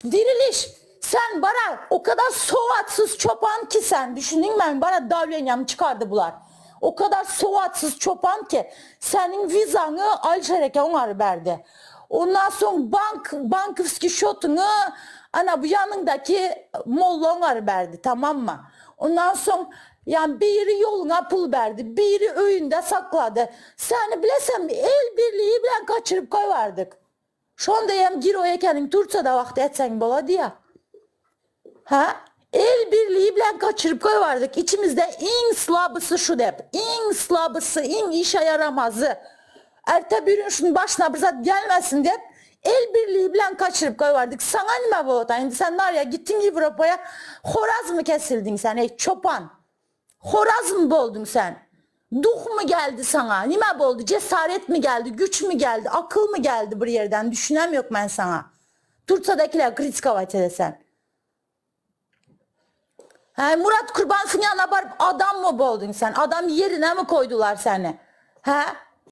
Diriliş, sen bara o kadar sowatsız çopan ki sen, düşündiňmi men bara dawleniýamy çykardy bular. O kadar sowatsız çopan ki, seniň wizaňy Alişer eke oňary berdi. Ondan soň bank, bankowskiý şotyňy ana bu ýanyňdaky molla oňary berdi, tamammy? Ondan soň ýa biri ýoluňa pul berdi, biri öýünde saklady. Seni bilesem el birligi bilen kaçyryp goýbardyk. Şonda hem giroý ekeniň Tursiýada wagty etseň bolady ýa. Hä? El birliği bilen kaçyryp goýbardyk. Içimizde iň slabysy şu dep. Iň slabysy, iň işe ýaramazy. Erte birin şunuň başyna bir zat gelmesin dep, el birliği bilen kaçyryp goýbardyk. Saňa nime bolata? Indi sen narýa gitdiň Ýewropaya, horazmy kesildiň sen, eý çopan? Horazmy bolduň sen? Duhmy geldi saňa? Nime boldy? Cesaretmi geldi? Güçmi geldi? Akylmy geldi bir ýerden? Düşünem ýok men saňa. Tursiýadakiler kritikować edesen. Hä, Murat Kurbanowyň ýanyna baryp adammy bolduň sen? Adam ýerine mi koýdular seni? Hä?